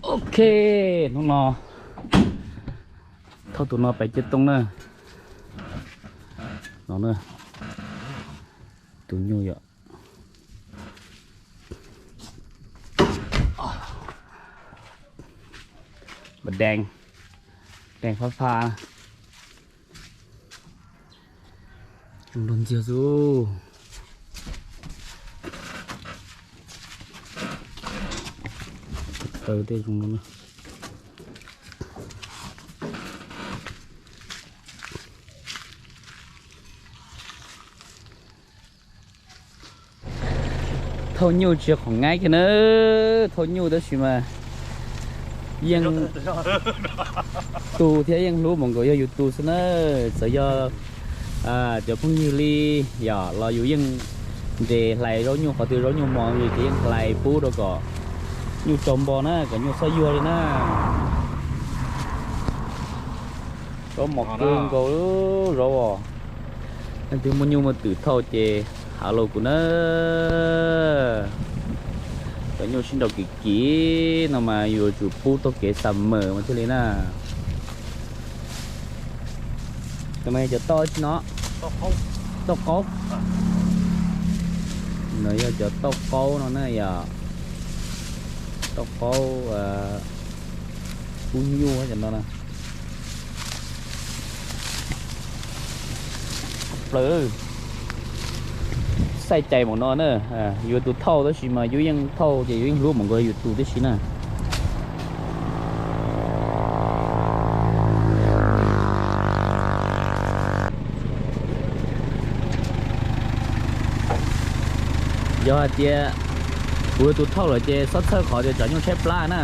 Ok, hnub no thauj tus no pais ciaj tooj na. No na, tus nyuj yom. Npam dees, dees phab pha. Zoo nrog ntxiag xwb. Taw tej zoo no. Thauj nyuj tsis yog qhov nyab kiag na, thauj nyuj tab sis mas yeej tu thiab yeej hlub mus nkaus yog yus tus xwb na. Txawm yog cov phooj ywg li yom los yus yeej nres hlais zaub nyuj, qhov twg zaub nyuj mos li ces yeej hlais pub rau kom nyuj tsau npo na, kom nyuj txhob yuag li na. Zaub mos kawg nkaus zaub os. Leej twg muaj nyuj muaj twm thauj ces hav los kuv na. Cov nyuj sib nraus kim kim no mas yuav tsum pub taug kev summer mas thiaj li na. Cov no yog cov tauj tsi no? Tauj qaub. No yog cov tauj qaub no na yom. Tauj qaub pub nyuj cov no na. Plaws, xaij cais mus no na. Yuav tus thauj tab sis mas yus yeej thauj ces yus yeej hlub mus nkaus yus tus tib si na. Yog hais tias kuv yog tus thauj lawm ces txhob txhawj qhov tias tsam nyuj tshaib plab na.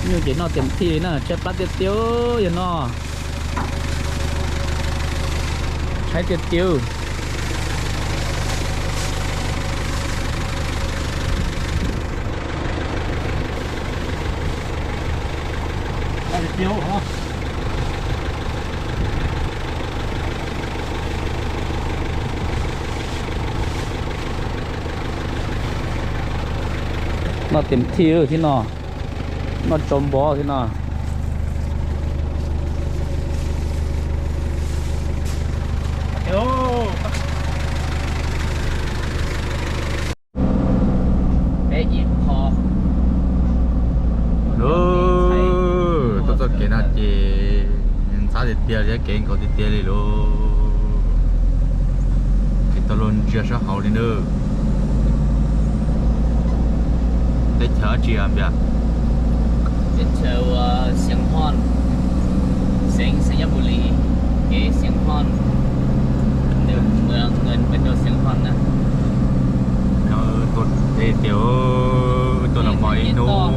Nyuj ces noj tes thij li na, tshaib plab tiag tiag yog no. Tshaib tiag tiag. Noj tes thij thiab no, noj tsau npo thiab no. Tuaj txoj kev no ces ntxhab tiag tiag li, kev nkaus tiag tiag li lauj. Kev tau luag ntsia sab hauv li na. Teb chaws dab tsi os npias? Teb chaws Xeev Hon, xeev Xeev Yab Npus Lis, kev Xeev Hon, mus rau Xeev Hon na. Tuaj tiag, tuaj nag hmo ib hnub,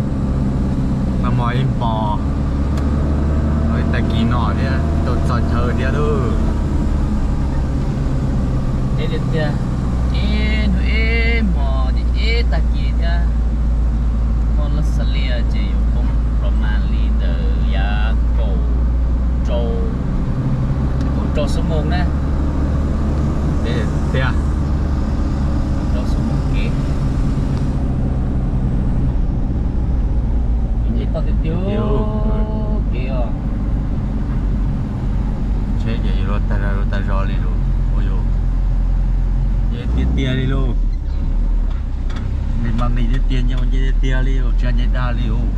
nag hmo ib hmos, tag kis no thiab tau txog chaw thiab lauj. Ib hnub ib hmos ces ib tag kis thiab. Muaj laj xa liaj ces yuav poob los mas li ntawm yav kaum rau, kaum rau xuab moos na. Tiag, kaum rau xuab moos kev. Toj tiag tiag kev os. Tsheb ces yuav luag tag zog, luag tag zog li lauj. Ua yus nce tiag tiag li lauj. Nqis mas nqis tiag tiag, nce mas nce tiag tiag li, tsis nce dag li lauj.